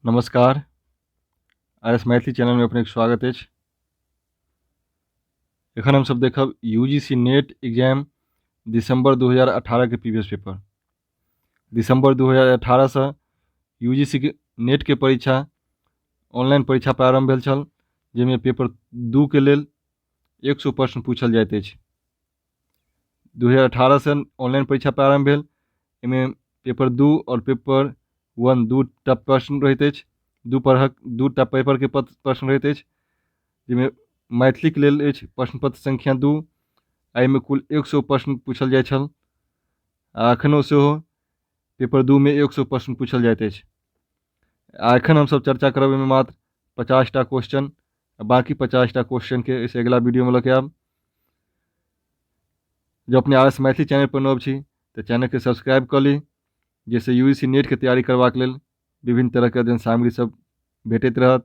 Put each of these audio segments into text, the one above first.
नमस्कार, R S Maithili चैनलमे अपनेके स्वागत अछि। एखन हमसभ देखब U G C NET exam दिसम्बर 2018 के प्रीवियस पेपर। दिसम्बर 2018 सँ यू जी सी के नेट के परीक्षा ऑनलाइन परीक्षा प्रारम्भ भेल छल, जाहिमे पेपर 2 के लेल 100 प्रश्न पूछल जाइत अछि। 2018 सँ ऑनलाइन परीक्षा प्रारम्भ भेल। एहिमे पेपर 2 आओर पेपर 1 दूटा प्रश्न रहैत अछि, दू परहक दूटा पेपरके प्रश्न रहैत अछि, जाहिमे मैथिलीके लेल अछि प्रश्न पत्र संख्या 2। एहिमे कुल 100 प्रश्न पूछल जाइत छल आ एखनो सेहो पेपर 2 मे 100 प्रश्न पूछल जाइत अछि। आ एखन हमसभ चर्चा करब एहिमे मात्र 50टा क्वेश्चन, आ बाँकी 50टा क्वेश्चनके एहिसँ अगिला वीडियोमे लऽ के आयब। जँ अपने आर एस मैथिली चैनल पर नव छी तऽ चैनलके सब्सक्राइब कऽ ली, जाहिसँ यू जी सी नेटके तैयारी करबाक लेल विभिन्न तरहके अध्ययन सामग्री सब भेटैत रहत।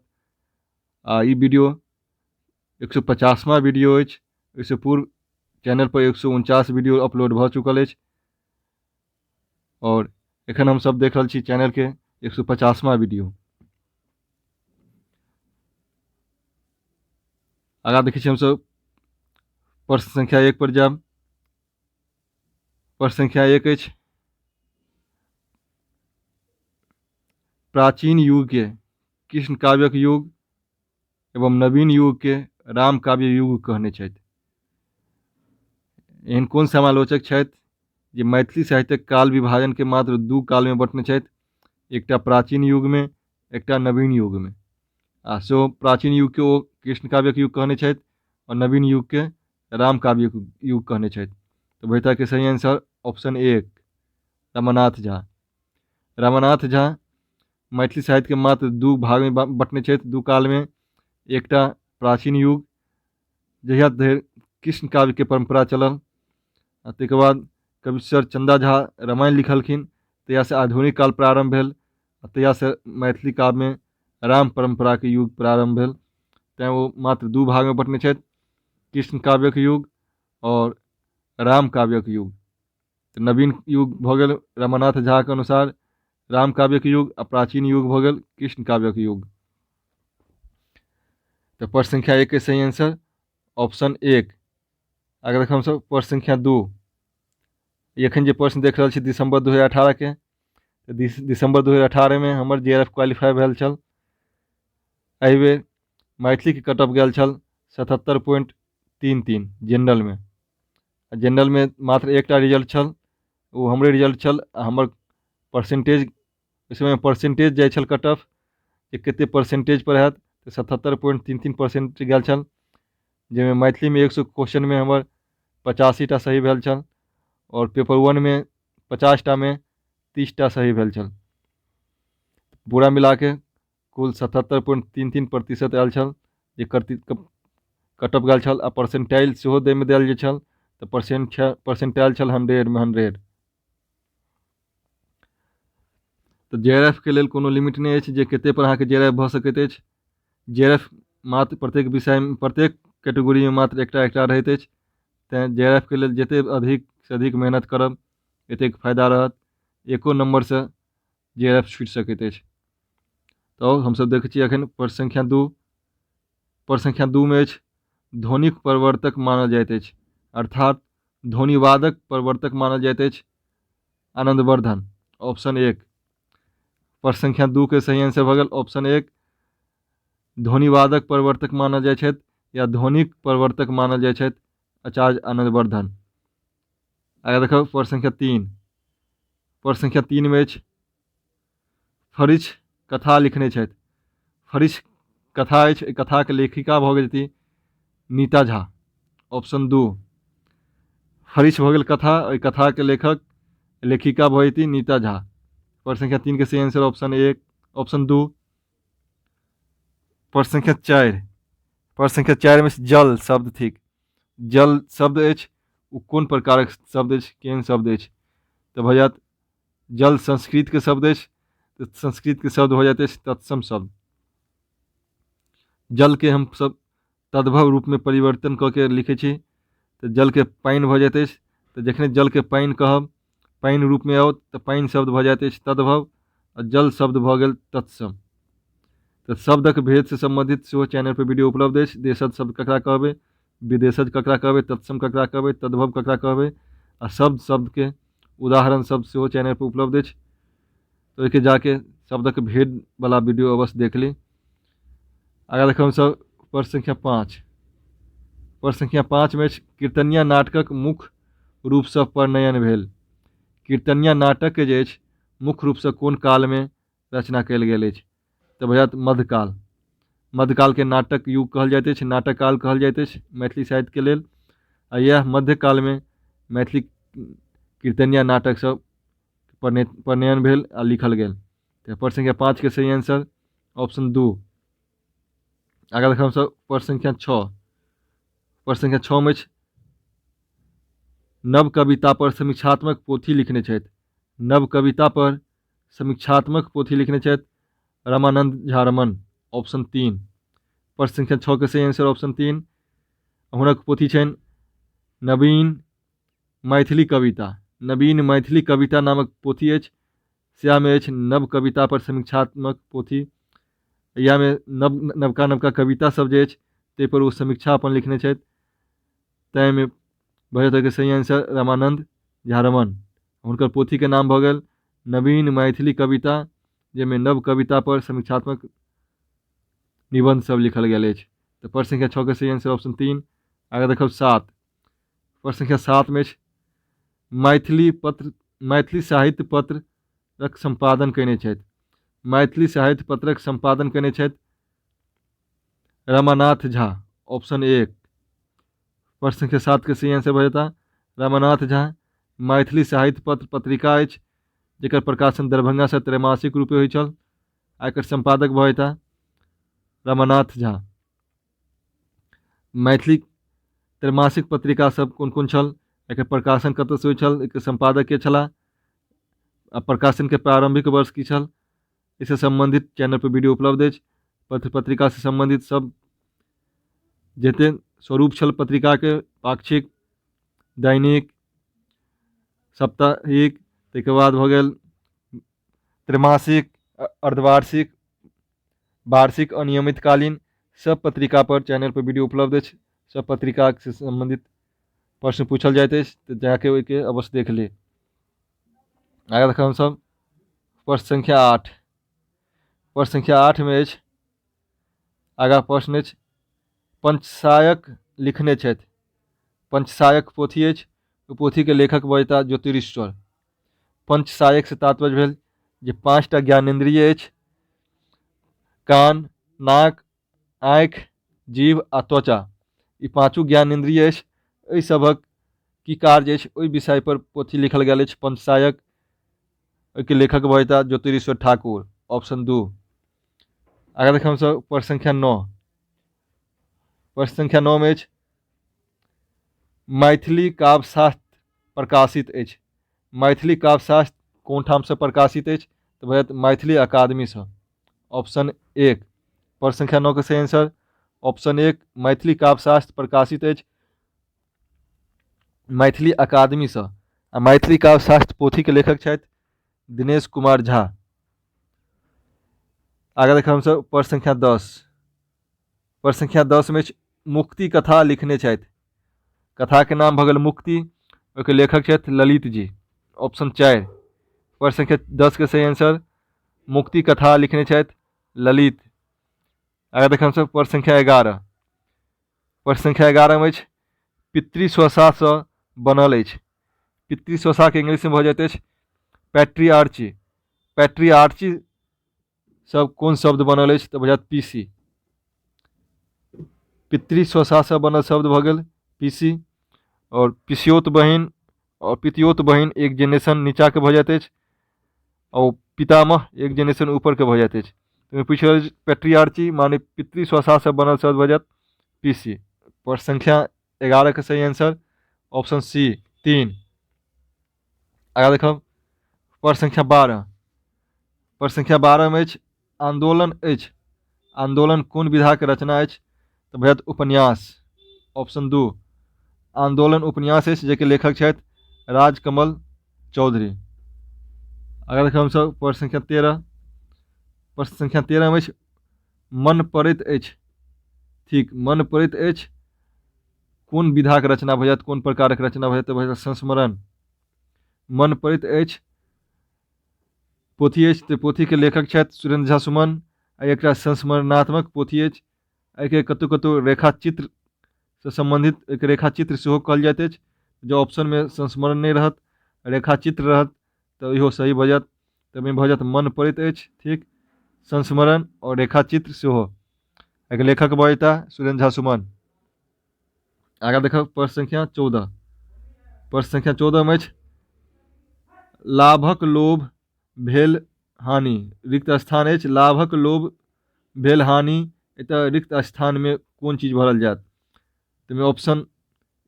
आ ई वीडियो 150वां वीडियो अछि। ओहिसँ पूर्व चैनल पर 149 वीडियो अपलोड भऽ चुकल अछि आओर एखन हमसब देख रहल छी चैनलके 150वां वीडियो। आगाँ देखै छी हमसब प्रश्न संख्या 1 पर जायब। प्रश्न संख्या 1 अछि, प्राचीन युग के कृष्ण काव्यक युग एवं नवीन युग के राम काव्य युग कहने छथि। एहन कोन समालोचक छथि जे मैथिली साहित्यक काल विभाजन के मात्र 2 काल में बँटने छथि, एकटा प्राचीन युग में, एकटा नवीन युग में। आ सेहो प्राचीन युग के ओ कृष्ण काव्यक युग कहने छथि और नवीन युग के राम काव्य युग कहने छथि। तऽ भैता के सही आंसर ऑप्शन 1 रमानाथ झा। रमानाथ झा मैथिली साहित्य के मात्र 2 भाग में बँटने छथि, 2 काल में। एकटा प्राचीन युग जहिया धरि कृष्ण काव्य के परंपरा चलल, आ ताहिके बाद कविश्वर चंदा झा रामायण लिखलखिन, तहियासँ आधुनिक काल प्रारंभ भेल आ तहियासँ मैथिली काव्यमे राम परंपराके युग प्रारंभ भेल। तैँ ओ मात्र 2 भागमे बँटने छथि, कृष्ण काव्यक युग आओर राम काव्यक युग। तऽ नवीन युग भऽ गेल रमानाथ झाके अनुसार राम काव्यक युग आ प्राचीन युग भऽ गेल कृष्ण काव्यक युग। तऽ प्रश्न संख्या 1 के सही आंसर ऑप्शन 1। आगे देखब हमसब प्रश्न संख्या 2। एखन जे प्रश्न देख रहल छी दिसम्बर 2018 के, तऽ दिसम्बर 2018 मे हमर जे आर एफ क्वालिफाई भेल छल। एहिबेर मैथिलीके कट ऑफ गेल छल 77.33 जनरलमे। आ जनरलमे मात्र एकटा रिजल्ट छल, ओ हमरे रिजल्ट छल। आ हमर परसेंटेज ओहि समयमे परसेंटेज जाइ छल कट ऑफ जे कतेक परसेंटेज पर हैत, तऽ 77.33% गेल छल, जाहिमे मैथिलीमे 100 क्वेश्चनमे हमर 85टा सही भेल छल आओर पेपर 1मे 50टामे 30टा सही भेल छल। पूरा मिलाके कुल 77.33% आयल छल, जे कट ऑफ गेल छल। आ परसेंटाइल सेहो दैमे देल जे छल तऽ परसेंटाइल छल 100मे 100। तऽ जे आर एफ के लेल कोनो लिमिट नहि अछि जे कतेक पर अहाँके जे आर एफ भऽ सकैत अछि। जे आर एफ मात्र प्रत्येक विषयमे प्रत्येक कैटेगरीमे मात्र एकटा एकटा रहैत अछि। तैँ जे आर एफ के लेल जतेक अधिकसँ अधिक मेहनत करब एतेक फायदा रहत। एको नम्बरसँ जे आर एफ छूटि सकैत अछि। तऽ हमसभ देखै छी एखन प्रश्न संख्या 2। प्रश्न संख्या 2 मे अछि, ध्वनिक प्रवर्तक मानल जाइत अछि, अर्थात ध्वनिवादक प्रवर्तक मानल जाइत अछि आनंदवर्धन, ऑप्शन 1। प्रश्न संख्या 2 के सही आंसर भऽ गेल ऑप्शन 1। ध्वनिवादक प्रवर्तक मानल जाइत छथि या ध्वनिक प्रवर्तक मानल जाइत छथि आचार्य आनंदवर्धन। आगे देखब प्रश्न संख्या 3। प्रश्न संख्या 3 मे अछि, फरिछ कथा लिखने छथि। फरिछ कथा अछि, एहि कथाके लेखिका भऽ गेल नीता झा, ऑप्शन 2। फरिछ भऽ गेल कथा, एहि कथाके लेखक लेखिका भऽ जेती नीता झा। प्रश्न संख्या 3 के सही आंसर ऑप्शन 1, ऑप्शन 2। प्रश्न संख्या 4। प्रश्न संख्या 4 मे जल शब्द थिक। जल शब्द अछि ओ कोन प्रकारक शब्द अछि, केहन शब्द अछि? तऽ भऽ जायत जल संस्कृतके शब्द अछि, तऽ संस्कृतके शब्द भऽ जाइत अछि तत्सम शब्द। जलके हमसब तद्भव रूपमे परिवर्तन कऽ के लिखै छी तऽ जलके पानि भऽ जाइत अछि। तऽ जखने जलके पानि कहब, पानि रूपमे आओत तऽ पानि शब्द भऽ जाइत अछि तद्भव, आ जल शब्द भऽ गेल तत्सम। तऽ शब्दक भेदसँ सम्बन्धित सेहो चैनल पर वीडियो उपलब्ध अछि। देशज शब्द ककरा कहबै, विदेशज ककरा कहबै, तत्सम ककरा कहबै, तद्भव ककरा कहबै, आ शब्द शब्दके उदाहरण सब सेहो चैनल पर उपलब्ध अछि। तऽ ओहिके जाके शब्दक भेदवला वीडियो अवश्य देख ली। आगाँ देखब हमसभ प्रश्न संख्या 5। प्रश्न संख्या 5 मे अछि कीर्तनिया नाटकक मुख्य रूपसँ प्रणयन भेल। कीर्तनिया नाटकके जे अछि मुख्य रूपसँ कोन कालमे रचना कयल गेल अछि? तऽ भऽ जायत मध्यकाल। मध्यकालके नाटक युग कहल जाइत अछि, नाटक काल कहल जाइत अछि मैथिली साहित्यके लेल। आ इएह मध्यकालमे मैथिली कीर्तनिया नाटक सब प्रणयन भेल आ लिखल गेल। तऽ प्रश्न संख्या 5 के सही आंसर ऑप्शन 2। आगाँ देखब हमसभ प्रश्न संख्या 6। प्रश्न संख्या 6 मे अछि नव कविता पर समीक्षात्मक पोथी लिखने छथि। नव कविता पर समीक्षात्मक पोथी लिखने छथि रमानंद झा रमन, ऑप्शन 3। प्रश्न संख्या 6 के सही आंसर ऑप्शन 3। हुनक पोथी छनि नवीन मैथिली कविता। नवीन मैथिली कविता नामक पोथी अछि, सएहमे अछि नव कविता पर समीक्षात्मक पोथी। इएहमे नवका नवका कविता सब जे अछि ताहिपर ओ समीक्षा अपन लिखने छथि, ताहिमे भऽ जेतै के सही आंसर रमानंद झा रमन। हुनकर पोथीके नाम भऽ गेल नवीन मैथिली कविता, जाहिमे नव कविता पर समीक्षात्मक निबंध सब लिखल गेल अछि। तऽ प्रश्न संख्या 6 के सही आंसर ऑप्शन 3। आगाँ देखब 7। प्रश्न संख्या 7 मे अछि मैथिली पत्र, मैथिली साहित्य पत्रक सम्पादन कयने छथि। मैथिली साहित्य पत्रक सम्पादन कयने छथि रमानाथ झा, ऑप्शन 1। प्रश्न संख्या 7 के सही आंसर भऽ जेता रमानाथ झा। मैथिली साहित्य पत्र पत्रिका अछि जकर प्रकाशन दरभंगासँ त्रैमासिक रूपे होइत छल आ एकर सम्पादक भऽ जेता रमानाथ झा। मैथिली त्रैमासिक पत्रिका सब कोन कोन छल, एकर प्रकाशन कतऽसँ होइत छल, एकर सम्पादक के छलाह आ प्रकाशनके प्रारम्भिक वर्ष की छल, एहिसँ सम्बन्धित चैनल पर वीडियो उपलब्ध अछि। पत्र पत्रिकासँ सम्बन्धित सब जते स्वरूप छल पत्रिकाके, पाक्षिक, दैनिक, साप्ताहिक, ताहिके बाद भऽ गेल त्रैमासिक, अर्धवार्षिक, वार्षिक, अनियमितकालीन, सब पत्रिका पर चैनल पर वीडियो उपलब्ध अछि। सब पत्रिकासँ सम्बन्धित प्रश्न पूछल जाइत अछि तऽ जाके ओहिके अवश्य देख ली। आगाँ देखब हमसभ प्रश्न संख्या 8। प्रश्न संख्या 8 मे अछि आगाँ प्रश्न अछि पंचसायक लिखने छथि। पंचसायक पोथी अछि, ओ पोथीके लेखक भऽ जेताह ज्योतिरीश्वर। पंचसायकसँ तात्पर्य भेल जे 5टा ज्ञानेन्द्रिय अछि, कान, नाक, आँखि, जीभ आ त्वचा, ई पाँचो ज्ञानेन्द्रिय अछि। एहि सभक की कार्य अछि ओहि विषय पर पोथी लिखल गेल अछि पंचसायक। ओहिके लेखक भऽ जेताह ज्योतिरीश्वर ठाकुर, ऑप्शन 2। आगाँ देखब हमसभ प्रश्न संख्या 9। प्रश्न संख्या 9 मे अछि मैथिली काव्यशास्त्र प्रकाशित अछि। मैथिली काव्यशास्त्र कोन ठामसँ प्रकाशित अछि? तऽ भऽ जायत मैथिली अकादमीसँ, ऑप्शन 1। प्रश्न संख्या 9 के सही आंसर ऑप्शन 1, मैथिली काव्यशास्त्र प्रकाशित अछि मैथिली अकादमीसँ। आ मैथिली काव्यशास्त्र पोथीके लेखक छथि दिनेश कुमार झा। आगाँ देखब हमसभ प्रश्न संख्या 10। प्रश्न संख्या 10 मे मुक्ति कथा लिखने छथि। कथाके नाम भऽ गेल मुक्ति, ओहिके लेखक छथि ललित जी, ऑप्शन 4। प्रश्न संख्या 10 के सही आंसर मुक्ति कथा लिखने छथि ललित। आगाँ देखब हमसभ प्रश्न संख्या 11। प्रश्न संख्या 11 मे अछि पितृस्वसासँ बनल अछि। पितृस्वसाके इंग्लिशमे भऽ जाइत अछि पैट्रियार्ची। पैट्रियार्ची सब कोन शब्द बनल अछि? तऽ भऽ जायत पीसी। पितृस्वसासँ बनल शब्द भऽ गेल पीसी। आओर पिसियोत बहिन आओर पितियोत बहिन एक जेनरेशन नीचाँके भऽ जाइत अछि आओर पितामह एक जेनरेशन ऊपरके भऽ जाइत अछि। ओहिमे पूछि रहल अछि पैट्रियार्ची माने पितृस्वसासँ बनल शब्द भऽ जायत पीसी। प्रश्न संख्या 11 के सही आंसर ऑप्शन सी 3। आगाँ देखब प्रश्न संख्या 12। प्रश्न संख्या 12 मे अछि आंदोलन अछि। आंदोलन कोन विधाके रचना अछि? तऽ भऽ जायत उपन्यास, ऑप्शन 2। आंदोलन उपन्यास अछि जाहिके लेखक छथि राजकमल चौधरी। आगाँ देखब हमसभ प्रश्न संख्या 13। प्रश्न संख्या 13 मे अछि मन पड़ैत अछि ठीक मन पड़ैत अछि कोन विधाके रचना भऽ जायत, कोन प्रकारके रचना भऽ जायत? तऽ भऽ जायत संस्मरण। मन पड़ैत अछि पोथी अछि, तऽ पोथीके लेखक छथि सुरेन्द्र झा सुमन आ एकटा संस्मरणात्मक पोथी अछि। एहिके कतहु कतहु रेखाचित्रसँ सम्बन्धित एक रेखाचित्र सेहो कहल जाइत अछि। जँ ऑप्शनमे संस्मरण नहि रहत, रेखाचित्र रहत, तऽ इहो सही भऽ जायत। तऽ ओहिमे भऽ जायत मन पड़ैत अछि ठीक संस्मरण आओर रेखाचित्र सेहो। एहिके लेखक भऽ जेताह सुरेन्द्र झा सुमन। आगाँ देखब प्रश्न संख्या 14। प्रश्न संख्या 14 मे अछि लाभक लोभ भेल हानि। रिक्त स्थान अछि लाभक लोभ भेल हानि, एतऽ रिक्त स्थानमे कोन चीज भरल जायत? ताहिमे ऑप्शन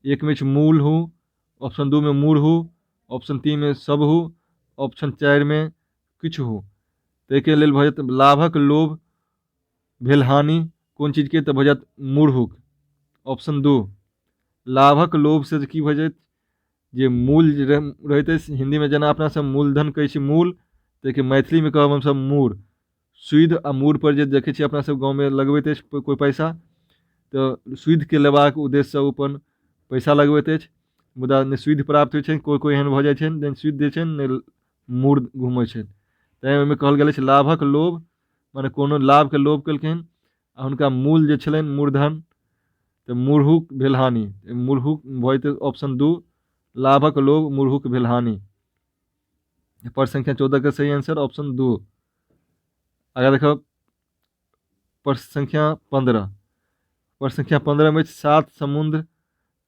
1 मे अछि मूल हूँ, ऑप्शन 2 मे मूर हूँ, ऑप्शन 3 मे सब हूँ, ऑप्शन 4 मे किछु हूँ। ताहिके लेल भऽ जायत लाभक लोभ भेल हानि कोन चीजके? तऽ भऽ जायत मूरहुक, ऑप्शन 2। लाभक लोभसँ की भऽ जायत जे मूल रहैत अछि, हिन्दीमे जेना अपना सब मूलधन कहै छी मूल, ताहिके मैथिलीमे कहब हमसब मूर। सुदि आ मूरपर जे देखै छियै अपना सब गाँवमे लगबैत अछि कोइ पैसा, तऽ सुदिके लेबाक उद्देश्यसँ ओ अपन पैसा लगबैत अछि, मुदा नहि सुदि प्राप्त होइ छनि, कोइ कोइ एहन भऽ जाइ छनि नहि सुदि दै छनि नहि मूर घुमै छनि। तैँ ओहिमे कहल गेल अछि लाभक लोभ, मने कोनो लाभके लोभ केलखिन आ हुनका मूल जे छलनि मूलधन, तऽ मूरहुक भेल हानि, मूरहुक भऽ जेतै ऑप्शन 2, लाभक लोभ मूरहुक भेल हानि। प्रश्न संख्या 14 के सही आंसर ऑप्शन 2। आगाँ देखब प्रश्न संख्या 15। प्रश्न संख्या 15 में 7 समुद्र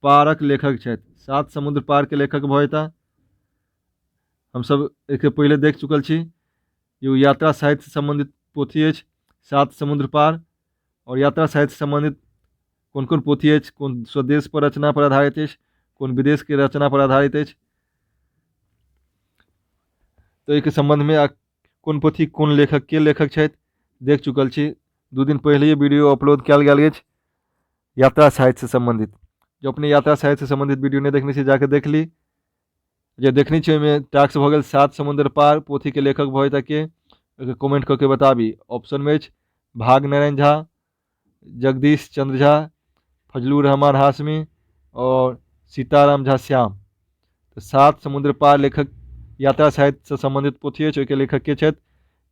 पारक लेखक छथि। 7 समुद्र पार के लेखक भऽ जेता। हमसब एहिके पहिले देख चुकल छी जे ओ यात्रा साहित्य से सम्बन्धित पोथी अछि 7 समुद्र पार, और यात्रा साहित्य से सम्बन्धित कोन कोन पोथी अछि, कोन स्वदेश पर रचना पर आधारित अछि, कोन विदेश के रचना पर आधारित अछि, तऽ एहिके सम्बन्धमे कोन पोथी कोन लेखक के लेखक छथि देख चुकल छी। 2 दिन पहिले वीडियो अपलोड कयल गेल अछि यात्रा साहित्य से सम्बन्धित। जो अपने यात्रा साहित्य से सम्बन्धित वीडियो नहि देखने छी जाके देख ली। जे देखने छी ओहिमे टास्क भऽ गेल 7 समुद्र पार पोथीके लेखक भऽ जेता के, ओहिके कमेंट कऽ के बताबी। ऑप्शनमे अछि भाग नारायण झा, जगदीश चंद्र झा, फजलुर रहमान हाशमी और सीताराम झा श्याम। तऽ 7 समुद्र पार लेखक यात्रा साहित्य से सम्बन्धित पोथी अछि, ओहिके लेखक के छथि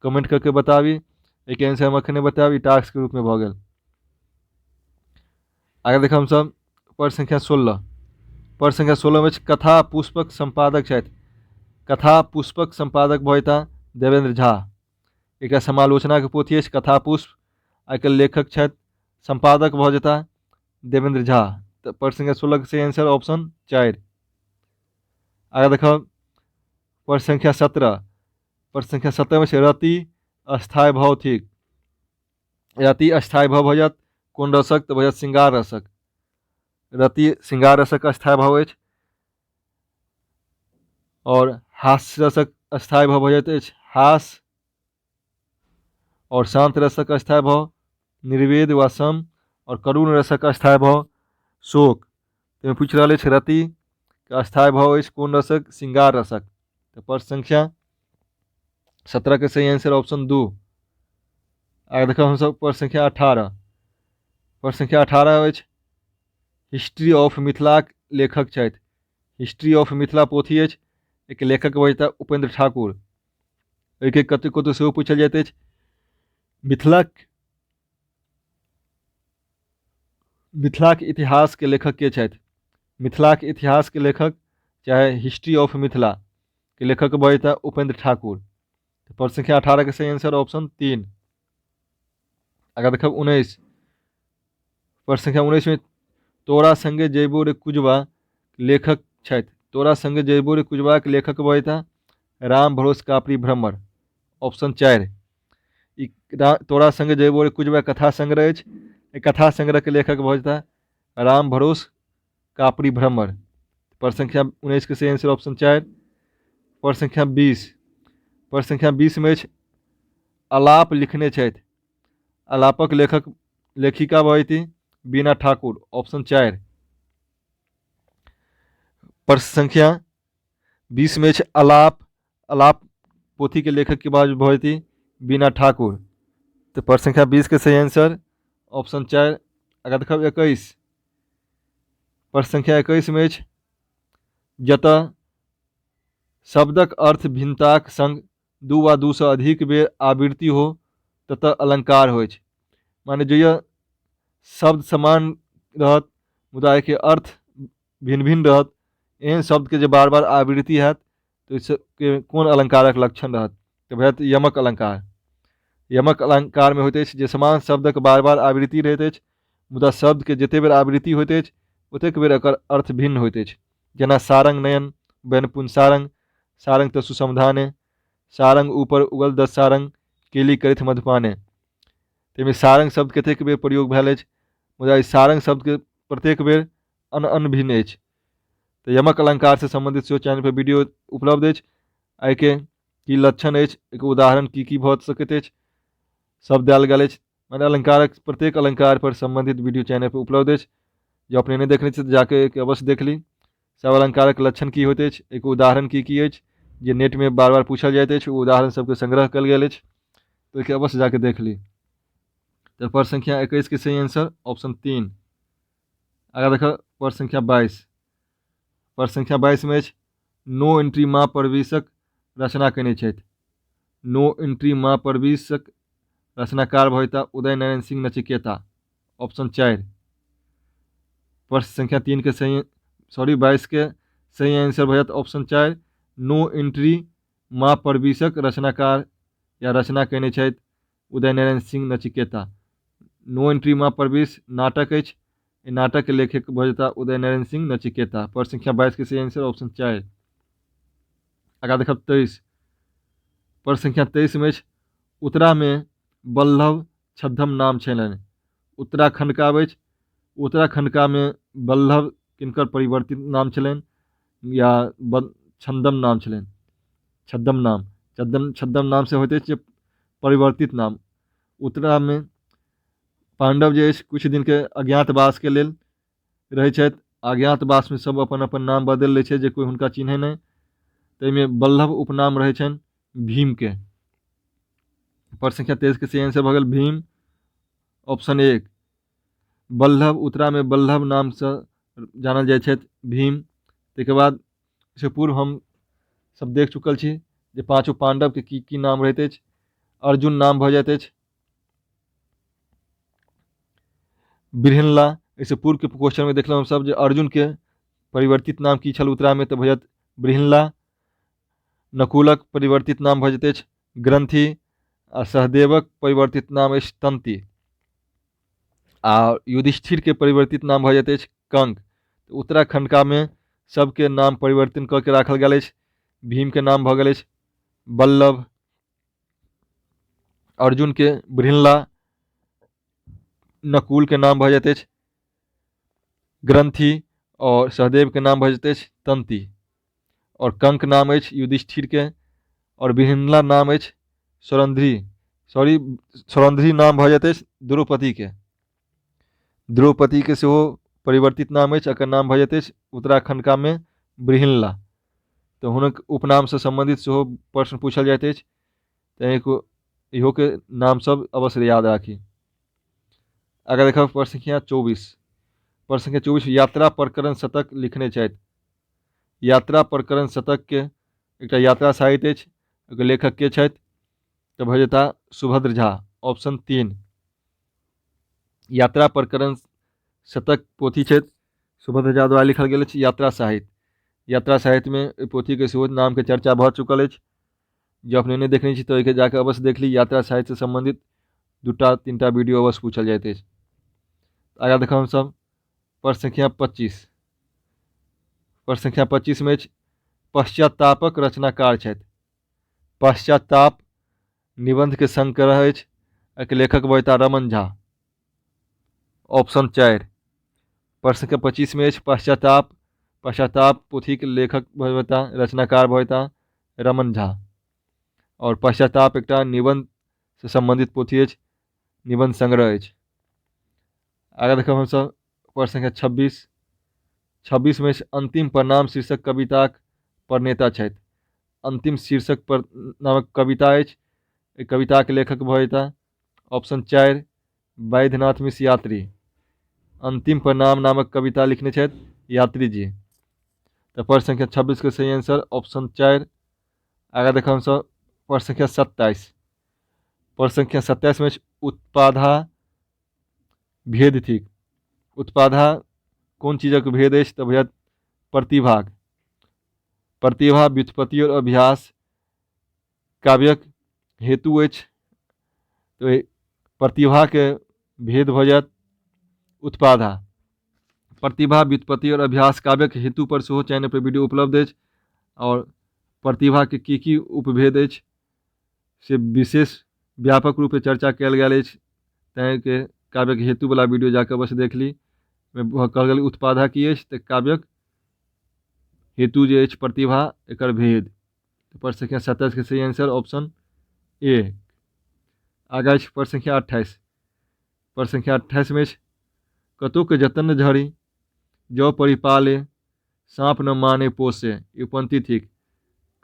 कमेंट कऽ के बताबी। एहिके आंसर हम अखने बतायब, ई टास्क के रूपमे भऽ गेल। आगे देखब हमसब प्रश्न संख्या 16। प्रश्न संख्या 16 मे कथा पुष्पक सम्पादक छथि। कथा पुष्पक सम्पादक भऽ जेता देवेंद्र झा। एकटा समालोचनाके पोथी अछि कथा पुष्प, एहिके लेखक छथि सम्पादक भऽ जेता देवेंद्र झा। तऽ प्रश्न संख्या 16 के सही आंसर ऑप्शन 4। आगे देखब प्रश्न संख्या 17। प्रश्न संख्या 17 में छै रति अस्थायी भाव थिक। रति अस्थायी भाव भऽ जायत कोन रसक? तऽ भऽ जायत श्रृंगार रसक। रति श्रृंगार रसक अस्थायी भाव अछि। और हास्य रसक अस्थायी भाव भऽ जाइत अछि हास, और शांत रसक अस्थायी भाव निर्वेद वा सम, और करुण रसक अस्थायी भाव शोक। ताहिमे पूछि रहल अछि रति के अस्थायी भाव अछि कोन रसक? श्रृंगार रसक। तऽ प्रश्न संख्या 17 के सही आंसर ऑप्शन 2। आगे देखब हमसब प्रश्न संख्या 18। प्रश्न संख्या 18 अछि हिस्ट्री ऑफ मिथिलाक लेखक छथि। हिस्ट्री ऑफ मिथिला पोथी अछि, एहिके लेखक भऽ जेताह उपेंद्र ठाकुर। एहिके कतहु कतहु सेहो पूछल जाइत अछि मिथिलाक इतिहासके लेखक के छथि। मिथिलाक इतिहासके लेखक चाहे हिस्ट्री ऑफ मिथिला के लेखक भऽ जेताह उपेंद्र ठाकुर। प्रश्न संख्या 18 के सही आंसर ऑप्शन 3। आगाँ देखब 19। प्रश्न संख्या 19 में तोरा संगे जयबो रे कुजबा लेखक छथि। तोरा संगे जयबो रे कुजबा के लेखक भऽ जेताह राम भरोस कापड़ी भ्रमर, ऑप्शन 4। ई तोरा संगे जयबो रे कुजबा कथा संग्रह अछि, एहि कथा संग्रह के लेखक भऽ जेताह राम भरोस कापड़ी भ्रमर। प्रश्न संख्या 19 के सही आंसर ऑप्शन 4। प्रश्न संख्या 20। प्रश्न संख्या 20 में अछि आलाप लिखने छथि। आलापक लेखक लेखिका भऽ जेती बीना ठाकुर, ऑप्शन 4। प्रश्न संख्या 20 में अछि आलाप। आलाप पोथी के लेखक के बाद भऽ जेती बीना ठाकुर। तऽ प्रश्न संख्या 20 के सही आंसर ऑप्शन 4। आगाँ देखब 21। प्रश्न संख्या 21 मे अछि जतऽ शब्दक अर्थ भिन्नताक संग 2 वा 2 सँ अधिक बेर आवृत्ति हो ततऽ अलंकार होइछ। माने जहिया शब्द समान रहत मुदा एहिके अर्थ भिन्न भिन्न रहत, एहन शब्दके जे बार बार आवृत्ति हैत तऽ ओहिसँ कोन अलंकारक लक्षण रहत? तऽ भऽ जायत यमक अलंकार। यमक अलंकारमे होइत अछि जे समान शब्दक बार बार आवृत्ति रहैत अछि मुदा शब्दके जतेक बेर आवृत्ति होइत अछि ओतेक बेर एकर अर्थ भिन्न होइत अछि। जेना सारंग नयन बैन पुन सारंग, सारंग तसु समधाने, सारंग ऊपर उगल 10 सारंग केली करथि मधुपाने। ताहिमे सारंग शब्द कतेक बेर प्रयोग भेल अछि मुदा ई सारंग शब्दके प्रत्येक बेर अन अन भिन्न अछि। तऽ यमक अलंकारसँ सम्बन्धित सेहो चैनल पर वीडियो उपलब्ध अछि। एहिके की लक्षण अछि, एहिके उदाहरण की की भऽ सकैत अछि, सब देल गेल अछि। माने अलंकारक प्रत्येक अलंकार पर सम्बन्धित वीडियो चैनल पर उपलब्ध अछि। जँ अपने नहि देखने छी तऽ जाके अवश्य देख ली। सब अलंकारक लक्षण की होइत अछि, एहिके उदाहरण की की अछि, जे नेटमे बार बार पूछल जाइत अछि ओ उदाहरण सबके संग्रह कयल गेल अछि, तऽ ओहिके अवश्य जाके देख ली। तऽ प्रश्न संख्या 21 के सही आंसर ऑप्शन 3। आगाँ देखब प्रश्न संख्या 22। प्रश्न संख्या 22 मे अछि नो एंट्री माँ परवेशक रचना कयने छथि। नो एंट्री माँ परवेशक रचनाकार भऽ जेता उदय नारायण सिंह नचिकेता, ऑप्शन 4। प्रश्न संख्या 3 के सही, सॉरी 22 के सही आंसर भऽ जायत ऑप्शन 4। नो एंट्री माँ परवेशक रचनाकार या रचना कयने छथि उदय नारायण सिंह नचिकेता। नो एंट्री माँ परवेश नाटक अछि, एहि नाटक के लेखक भऽ जेता उदय नारायण सिंह नचिकेता। प्रश्न संख्या 22 के सही आंसर ऑप्शन 4। आगाँ देखब 23। प्रश्न संख्या 23 में अछि उत्तरामे बल्लभ छद्म नाम छलनि। उत्तराखंड का अछि, उत्तराखंडकामे बल्लभ किनकर परिवर्तित नाम छलनि या छंदम नाम छलनि? छद्म नाम, छद्म नाम से होइत अछि जे परिवर्तित नाम। उत्तरामे पांडव जे अछि किछु दिनके अज्ञातवासके लेल रहै छथि। अज्ञातवासमे सब अपन अपन नाम बदलि लै छै जे कोइ हुनका चिन्है नहि। ताहिमे बल्लभ उपनाम रहै छनि भीमके। प्रश्न संख्या 23 के सही आंसर भऽ गेल भीम, ऑप्शन 1। बल्लभ उत्तरामे बल्लभ नामसँ जानल जाइ छथि भीम। ताहिके बाद से पूर्व हम सब देख चुकल छी जे पाँचो पांडवके की की नाम रहैत अछि। अर्जुन नाम भऽ जाइत अछि बृहन्ला। एहिसँ पूर्वके क्वेश्चनमे देखलहुँ हमसभ जे अर्जुनके परिवर्तित नाम की छल उत्तरामे, तऽ भऽ जायत बृहन्ला। नकुलक परिवर्तित नाम भऽ जाइत अछि ग्रंथि आ सहदेवक परिवर्तित नाम अछि तंती। आ युधिष्ठिरके परिवर्तित नाम भऽ जाइत अछि कंक। उत्तराखंडकामे सबके नाम परिवर्तन कऽ के राखल गेल अछि। भीमके नाम भऽ गेल अछि बल्लभ, अर्जुनके बृहन्ला, नकुलके नाम भऽ जाइत अछि ग्रंथि और सहदेवके नाम भऽ जाइत अछि तंती। और कंक नाम अछि युधिष्ठिरके और बृहन्ला नाम अछि सौरंध्री, सॉरी सौरंध्री नाम भऽ जाइत अछि द्रौपदीके। द्रौपदीके सेहो परिवर्तित नाम अछि, एकर नाम भऽ जाइत अछि उत्तराखंडकामे बृहन्ला। तऽ हुनक उपनामसँ सम्बन्धित सेहो प्रश्न पूछल जाइत अछि, तैँ इहोके नाम सब अवश्य याद राखी। आगाँ देखब प्रश्न संख्या 24। प्रश्न संख्या 24 यात्रा प्रकरण शतक लिखने छथि। यात्रा प्रकरण शतकके एकटा यात्रा साहित्य अछि, ओकर लेखक के छथि? तऽ भऽ जेता सुभद्र झा, ऑप्शन 3। यात्रा प्रकरण शतक पोथी छथि सुभद्र झा द्वारा लिखल गेल अछि यात्रा साहित्य। यात्रा साहित्यमे एहि पोथीके सेहो नामके चर्चा भऽ चुकल अछि। जँ अपने नहि देखने छी तऽ ओहिके जाकऽ अवश्य देख ली। यात्रा साहित्यसँ सम्बन्धित 2टा 3टा वीडियो अवश्य पूछल जाइत अछि। आगाँ देखब हमसभ प्रश्न संख्या 25। प्रश्न संख्या 25 मे अछि पश्चातापक रचनाकार छथि। पश्चाताप निबंधके संग्रह अछि, एहिके लेखक भऽ रमन झा, ऑप्शन 4। प्रश्न संख्या 25 मे अछि पश्चाताप, पश्चाताप पोथीके लेखक भऽ जेता, रचनाकार भऽ जेता रमन झा। और पश्चाताप एकटा निबंध से सम्बन्धित पोथी अछि, निबंध संग्रह अछि। आगाँ देखब हमसभ प्रश्न संख्या 26। 26 मे अंतिम प्रणाम शीर्षक कविताक प्रणेता छथि। अंतिम शीर्षक पर नामक कविता अछि, एहि कविताके लेखक भऽ जेता ऑप्शन 4 वैद्यनाथ मिश्र यात्री। अंतिम प्रणाम नामक कविता लिखने छथि यात्री जी। तऽ प्रश्न संख्या 26 के सही आंसर ऑप्शन 4। आगाँ देखब हमसभ प्रश्न संख्या 27। प्रश्न संख्या 27 में उत्पाधा भेद थिक। उत्पाधा कोन चीजक भेद अछि? तऽ भैया प्रतिभाक। प्रतिभा, व्युत्पत्ति और अभ्यास काव्यक हेतु अछि, तऽ प्रतिभाके भेद भऽ जायत उत्पाधा। प्रतिभा, व्युत्पत्ति और अभ्यास काव्यक हेतु पर सेहो चैनल पर वीडियो उपलब्ध अछि और प्रतिभाके की की उपभेद अछि से विशेष व्यापक रूपे चर्चा कयल गेल अछि, तैँ के काव्यक हेतुवला वीडियो जाकऽ अवश्य देख ली। कहल गेल उत्पाधा की अछि? तऽ काव्यक हेतु जे अछि प्रतिभा, एकर भेद। प्रश्न संख्या 27 के सही आंसर ऑप्शन ए। आगाँ अछि प्रश्न संख्या 28। प्रश्न संख्या 28 में अछि कतोक जतन झड़ी जौ परिपाले साँप न माने पोसे, ई पंक्ति थिक।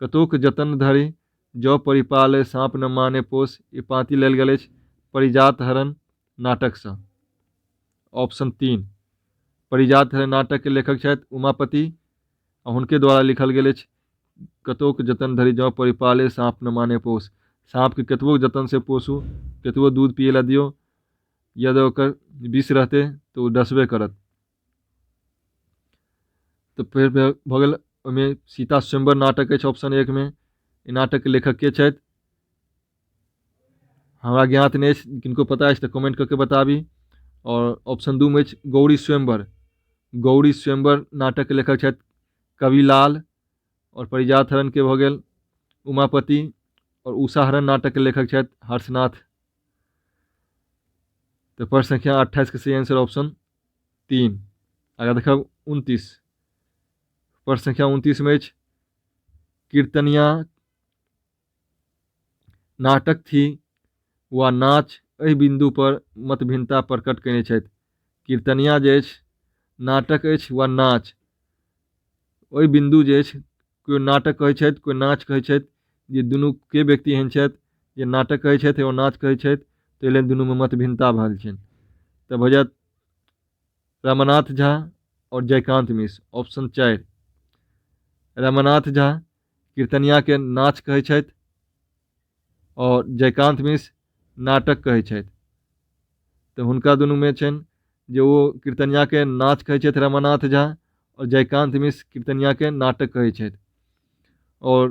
कतोक जतन धरि जौ परिपाले साँप न माने पोस, ई पाँति लेल गेल अछि परिजात हरण नाटकसँ। ऑप्शन 3 परिजात हरण नाटक के लेखक छथि उमापति आ हुनके द्वारा लिखल गेल अछि कतोक जतन धरि जँ परिपाले साँप न माने पोस। साँपके कतबो जतनसँ पोसू, कतबो दूध पियै लए दियौ, यदि ओकर विष रहतै तऽ ओ डसबे करत। तऽ फेर भऽ गेल ओहिमे सीता स्वयंवर नाटक अछि ऑप्शन 1 मे। ई नाटकके लेखक के छथि हमरा ज्ञात नहि अछि, किनको पता अछि तऽ कमेंट कऽ के बताबी। आओर ऑप्शन 2 मे अछि गौरी स्वयंवर। गौरी स्वयंवर नाटकके लेखक छथि कविलाल और परिजात हरण के भऽ गेल उमापति और उषा हरण नाटकके लेखक छथि हर्षनाथ। तऽ प्रश्न संख्या 28 के सही आंसर ऑप्शन 3। आगाँ देखब 29। प्रश्न संख्या 29 में अछि कीर्तनिया नाटक थी वा नाच, एहि बिन्दु पर मतभिन्नता प्रकट कयने छथि। कीर्तनिया जे अछि नाटक अछि वा नाच, ओहि बिन्दु जे अछि केओ नाटक कहै छथि, केओ नाच कहै छथि, जे दुनू के व्यक्ति एहन छथि जे नाटक कहै छथि एगो नाच कहै छथि, ताहि लेल दुनूमे मतभिन्नता भेल छनि। तऽ भऽ जायत रमानाथ झा आओर जयकान्त मिश्र, ऑप्शन 4। रमानाथ झा कीर्तनियाके नाच कहै छथि आओर जयकान्त मिश्र नाटक कहै छथि। तऽ हुनका दुनूमे छनि जे ओ कीर्तनियाके नाच कहै छथि रमानाथ झा आओर जयकान्त मिश्र कीर्तनियाके नाटक कहै छथि। आओर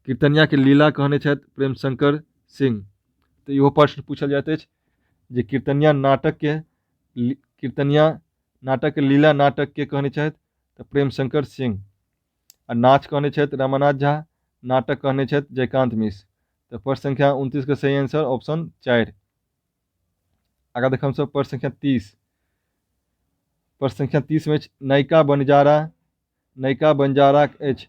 कीर्तनियाके लीला कहने छथि प्रेमशंकर सिंह। तऽ इहो प्रश्न पूछल जाइत अछि जे कीर्तनिया नाटकके कीर्तनिया नाटकके लीला नाटक के कहने छथि? तऽ प्रेमशंकर सिंह। आ नाच कहने छथि रमानाथ झा, नाटक कहने छथि जयकान्त मिश्र। तऽ प्रश्न संख्या 29 के सही आंसर ऑप्शन 4। आगाँ देखब हमसभ प्रश्न संख्या 30। प्रश्न संख्या 30 में अछि नयिका बनिजारा। नयिका बनिजारा अछि।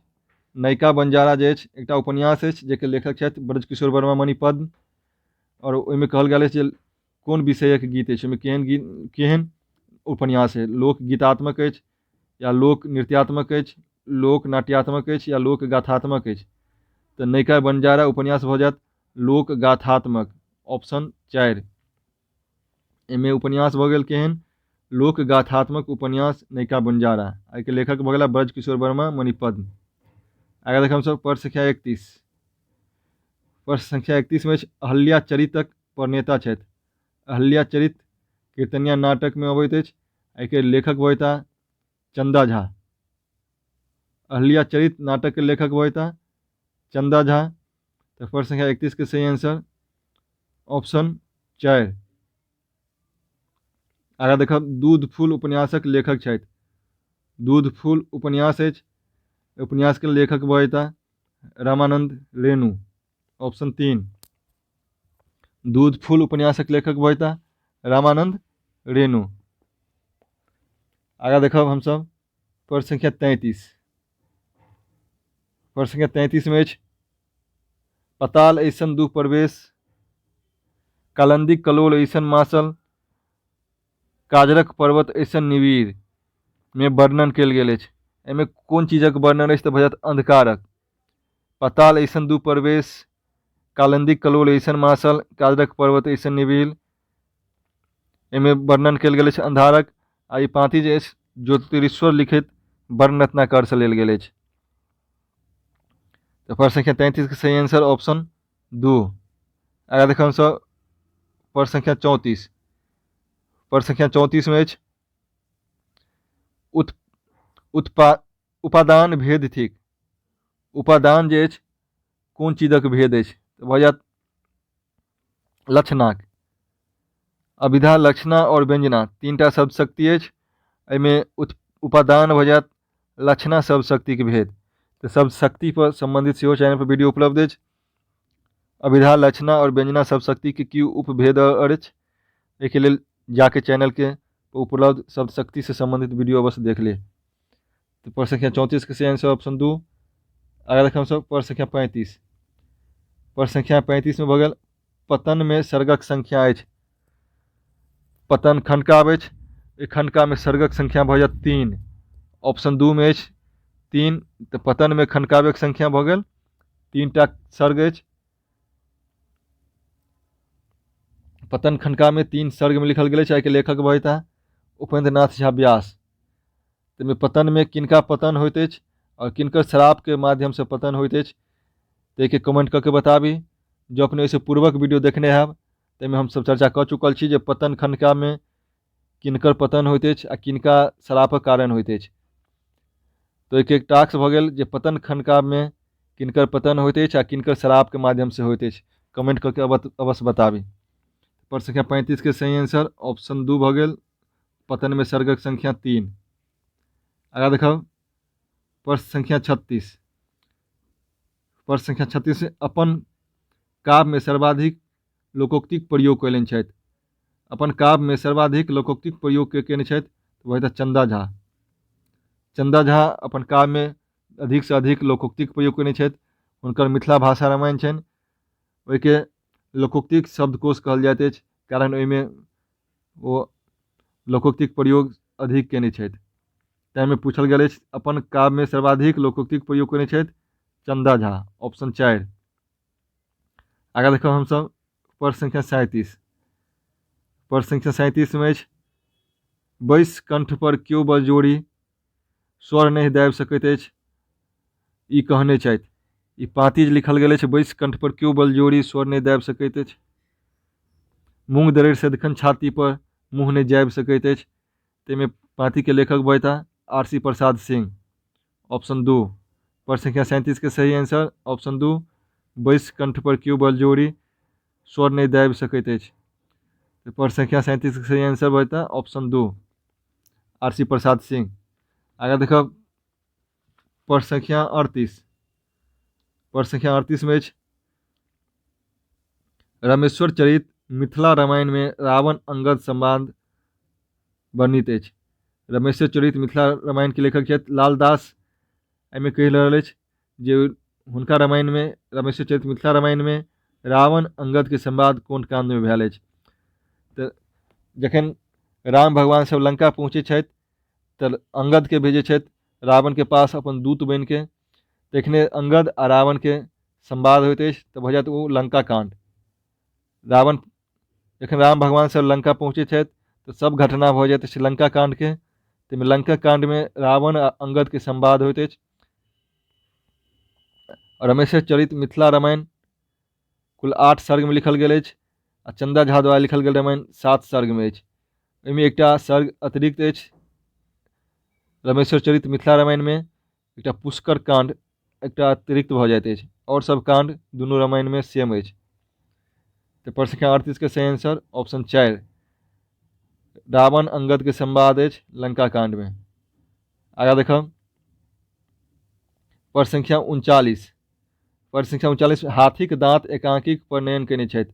नयिका बनिजारा जे अछि एकटा उपन्यास अछि जाहिके लेखक छथि ब्रजकिशोर वर्मा मणिपद्म और ओहिमे कहल गेल अछि जे कोन विषयक गीत अछि, ओहिमे केहन गीत केहन उपन्यास अछि, लोक गीतात्मक अछि या लोक नृत्यात्मक अछि, लोक नाट्यात्मक अछि या लोक गाथात्मक अछि। तऽ नयिका बनिजारा उपन्यास भऽ जायत लोक गाथात्मक, ऑप्शन 4। एहिमे उपन्यास भऽ गेल केहन? लोक गाथात्मक उपन्यास नयिका बनिजारा। एहिके लेखक भऽ गेला ब्रजकिशोर वर्मा मणिपद्म। आगाँ देखब हमसभ प्रश्न संख्या 31। प्रश्न संख्या 31 में अछि अहल्या चरितक प्रणेता छथि। अहल्या चरित कीर्तनिया नाटकमे अबैत अछि, एहिके लेखक भऽ चंदा झा। अहल्या चरित नाटक के लेखक भऽ चंदा झा। तऽ प्रश्न संख्या 31 के सही आंसर ऑप्शन 4। आगाँ देखब दूध फूल उपन्यासक लेखक छथि। दूध फूल उपन्यास अछि, उपन्यास के लेखक भऽ जेता रामानंद रेणु, ऑप्शन 3। दूध फूल उपन्यासक लेखक भऽ जेता रामानंद रेणु। आगाँ देखब हमसभ प्रश्न संख्या 33। प्रश्न संख्या 33 में अछि पताल ऐसन दू प्रवेश, कालंदी कलोल ऐसन मासल, काजरक पर्वत ऐसन निविड़ में वर्णन कयल गेल अछि। एहिमे कोन चीजक वर्णन अछि? तऽ भऽ जायत अंधकारक। पताल ऐसन दू प्रवेश, कालंदी कलोल ऐसन मासल, काजरक पर्वत ऐसन निविल। एहिमे वर्णन कयल गेल अछि अन्धारक। आ ई पाँति जे अछि ज्योतिरीश्वर लिखित वर्णरत्नाकरसँ लेल गेल अछि। तऽ प्रश्न संख्या 33 के सही आंसर ऑप्शन 2। आगाँ देखब हमसभ प्रश्न संख्या 34। प्रश्न संख्या 34 में अछि उत उत्पा उपादान भेद थिक। उपादान जे अछि कोन चीजक भेद अछि? तऽ भऽ जायत लक्षणाक। अभिधा, लक्षणा आओर व्यंजना तीनटा शब्द शक्ति अछि। एहिमे उपादान भऽ जायत लक्षणा शब्द शक्तिके भेद। तऽ शब्द शक्ति पर सम्बन्धित सेहो चैनल पर वीडियो उपलब्ध अछि। अभिधा, लक्षणा आओर व्यंजना शब्द शक्तिके की उपभेद अछि, एहिके लेल जाके चैनलके उपलब्ध शब्द शक्तिसँ सम्बन्धित वीडियो अवश्य देख ली। तऽ प्रश्न संख्या 34 के सही आंसर ऑप्शन 2। आगाँ देखब हमसभ प्रश्न संख्या 35। प्रश्न संख्या 35 में भऽ गेल पतन में सर्गक संख्या अछि। पतन खंडकाव्य अछि, एहि खंडकाव्य में सर्गक संख्या भऽ जायत 3। ऑप्शन 2 में अछि 3। तऽ पतन में खंडकाव्यक संख्या भऽ गेल 3टा सर्ग अछि। पतन खंडकाव्य में 3 सर्ग में लिखल गेल अछि। एहिके लेखक भऽ जेताह उपेंद्र नाथ झा व्यास। ताहिमे पतनमे किनका पतन होइत अछि आओर किनकर श्रापके माध्यमसँ पतन होइत अछि, ताहिके कमेंट कऽ के बताबी। जँ अपने एहिसँ पूर्वक वीडियो देखने हैब ताहिमे हमसभ चर्चा कऽ चुकल छी जे पतन खंडकामे किनकर पतन होइत अछि आ किनका श्रापक कारण होइत अछि। तऽ ओहिके टास्क भऽ गेल जे पतन खंडकामे किनकर पतन होइत अछि आ किनकर श्रापके माध्यमसँ होइत अछि, कमेंट कऽ के अवश्य बताबी। प्रश्न संख्या 35 के सही आंसर ऑप्शन 2 भऽ गेल, पतन में सर्गक संख्या 3। आगाँ देखब प्रश्न संख्या 36। प्रश्न संख्या 36 अपन काव्य में सर्वाधिक लोकोक्तिक प्रयोग कयलनि छथि। अपन काव्य में सर्वाधिक लोकोक्तिक प्रयोग के केने छथि? तऽ वह चंदा झा। चंदा झा अपन काव्य में अधिक से अधिक लोकोक्तिक प्रयोग कयने छथि। हुनकर मिथिला भाषा रामायण छनि, ओहिके लोकोक्तिक शब्दकोश कहल जाइत अछि, कारण ओहिमे ओ लोकोक्तिक प्रयोग अधिक कयने छथि। ताहिमे पूछल गेल अछि अपन काव्यमे सर्वाधिक लोकोक्तिक प्रयोग कयने छथि चंदा झा, ऑप्शन 4। आगाँ देखब हमसभ प्रश्न संख्या 37। प्रश्न संख्या 37 मे अछि बैस कंठ पर क्यो बलजोरी स्वर नहि दाबि सकैत अछि, ई कहने छथि। ई पाँति जे लिखल गेल अछि बैस कंठ पर क्यो बलजोरी स्वर नहि दाबि सकैत अछि, मूँग दरड़ि सदिखन छाती पर मुँह नहि जाबि सकैत अछि, ताहिमे पाँतिके लेखक भऽ R C Prasad Singh, option 2। प्रश्न संख्या 37 के सही आंसर ऑप्शन 2, बैस कंठ पर क्यों बलजोरी स्वर नहि दाबि सकैत अछि। प्रश्न संख्या 37 के सही आंसर भऽ जेता option 2, R C Prasad Singh. आगाँ देखब प्रश्न संख्या 38। प्रश्न संख्या 38 में अछि रामेश्वर चरित मिथिला रामायण में रावण अंगद संवाद वर्णित अछि। रामेश्वर चरित मिथिला रामायण के लेखक छथि लालदास। एहिमे कहि रहल अछि जे हुनका रामायण में रामेश्वर चरित मिथिला रामायण में रावण अंगद के संवाद कोन कांड में भेल अछि। तऽ जखन राम भगवान सब लंका पहुँचै छथि तऽ अंगद के भेजै छथि रावण के पास अपन दूत बनि के। तखने अंगद आ रावण के संवाद होइत अछि तऽ भऽ जायत ओ लंका कांड। रावण जखन राम भगवान सब लंका पहुँचै छथि तऽ सब घटना भऽ जाइत अछि लंका कांड के। ताहिमे लंका कांड में रावण आ अंगद के संवाद होइत अछि। रमेश्वर चरित मिथिला रामायण कुल 8 सर्ग में लिखल गेल अछि आ चंदा झा द्वारा लिखल गेल रामायण 7 सर्ग में अछि। एहिमे एकटा सर्ग अतिरिक्त अछि रमेश्वर चरित मिथिला रामायण में, एकटा पुष्कर कांड एकटा अतिरिक्त भऽ जाइत अछि, आओर सब कांड दुनू रामायण में सेम अछि। तऽ प्रश्न संख्या 38 के सही आंसर ऑप्शन 4, रावण अंगद के संवाद अछि लंका कांड में। आगाँ देखब प्रश्न संख्या 39। प्रश्न संख्या 39 हाथीक दाँत एकांकीक प्रणयन कयने छथि।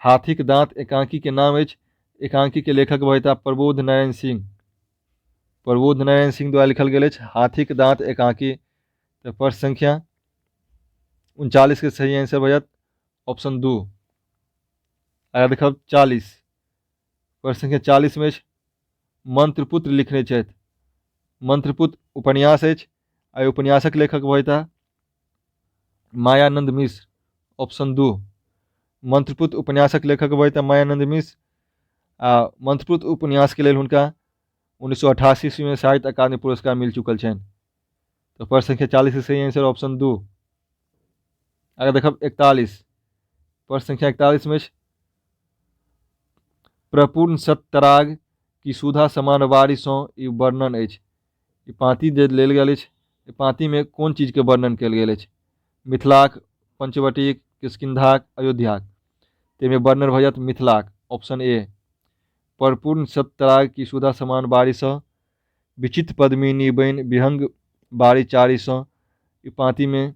हाथीक दाँत एकांकी के नाम अछि, एकांकी के लेखक भऽ जेताह प्रबोध नारायण सिंह। प्रबोध नारायण सिंह द्वारा लिखल गेल अछि हाथीक दाँत एकांकी। तऽ प्रश्न संख्या 39 के सही आंसर भऽ जायत ऑप्शन 2। आगाँ देखब 40। प्रश्न संख्या 40 में अछि मंत्रपुत्र लिखने छथि। मंत्रपुत्र उपन्यास अछि आ उपन्यासक लेखक भऽ जेताह मायानंद मिश्र, ऑप्शन 2। मंत्रपुत उपन्यासक लेखक भऽ जेताह मायानंद मिश्र आ मंत्रपुत उपन्यासके लेल हुनका 1988 ईस्वीमे साहित्य अकादमी पुरस्कार मिल चुकल छनि। तऽ प्रश्न संख्या 40 के सही आंसर ऑप्शन 2। आगे देखब 41। प्रश्न संख्या 41 में अछि प्रपूर्ण सत्तराग की सुधा समान वारिसँ ई वर्णन अछि। ई पाँति जे लेल गेल अछि, ई पाँतिमे कोन चीजके वर्णन कयल गेल अछि? मिथिलाक, पंचवटीक, किष्किन्धाक, अयोध्याक। ताहिमे वर्णन भऽ जायत मिथिलाक, ऑप्शन ए। प्रपूर्ण सत्तराग की सुधा समान बारिसँ विचित्र पद्मिनी बनि विहंग बारी चारिसँ ई पाँतिमे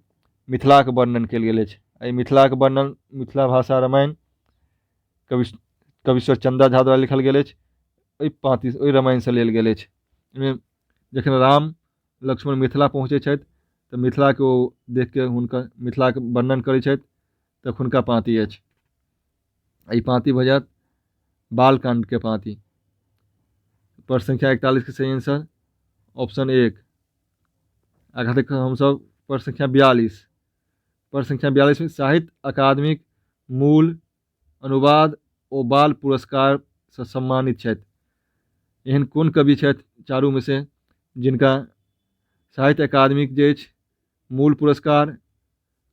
मिथिलाक वर्णन कयल गेल अछि। एहि मिथिलाक वर्णन मिथिला भाषा रामायण कवि कविश्वर चन्दा झा द्वारा लिखल गेल अछि। एहि पाँति ओहि रामायणसँ लेल गेल अछि। एहिमे जखन राम लक्ष्मण मिथिला पहुँचै छथि तऽ मिथिलाके ओ देखिके हुनकर मिथिलाके वर्णन करै छथि तखुनका पाँति अछि। ई पाँति भऽ जायत बालकाण्डके पाँति। प्रश्न संख्या 41 के सही आंसर ऑप्शन 1। आगाँ देखब हमसभ प्रश्न संख्या 42। प्रश्न संख्या 42 में साहित्य अकादमीक मूल अनुवाद ओ बाल पुरस्कारसँ सम्मानित छथि। एहन कोन कवि छथि चारूमे से जिनका साहित्य अकादमीक जे अछि मूल पुरस्कार,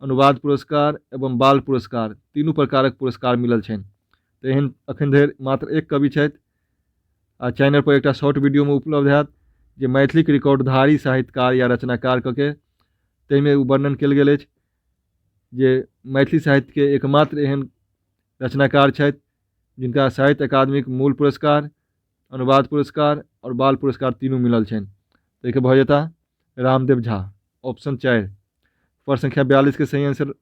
अनुवाद पुरस्कार एवं बाल पुरस्कार तीनू प्रकारक पुरस्कार मिलल छनि? तऽ एहन एखन धरि मात्र एक कवि छथि आ चैनल पर एकटा शॉर्ट वीडियोमे उपलब्ध हैत जे मैथिलीक रिकॉर्डधारी साहित्यकार या रचनाकार कऽ के ताहिमे ओ वर्णन कयल गेल अछि जे मैथिली साहित्यके एकमात्र एहन रचनाकार छथि जिनका साहित्य अकादमीक मूल पुरस्कार, अनुवाद पुरस्कार आओर बाल पुरस्कार तीनू मिलल छनि। ताहिके भऽ जेता रामदेव झा, ऑप्शन 4। प्रश्न संख्या 42 के सही आंसर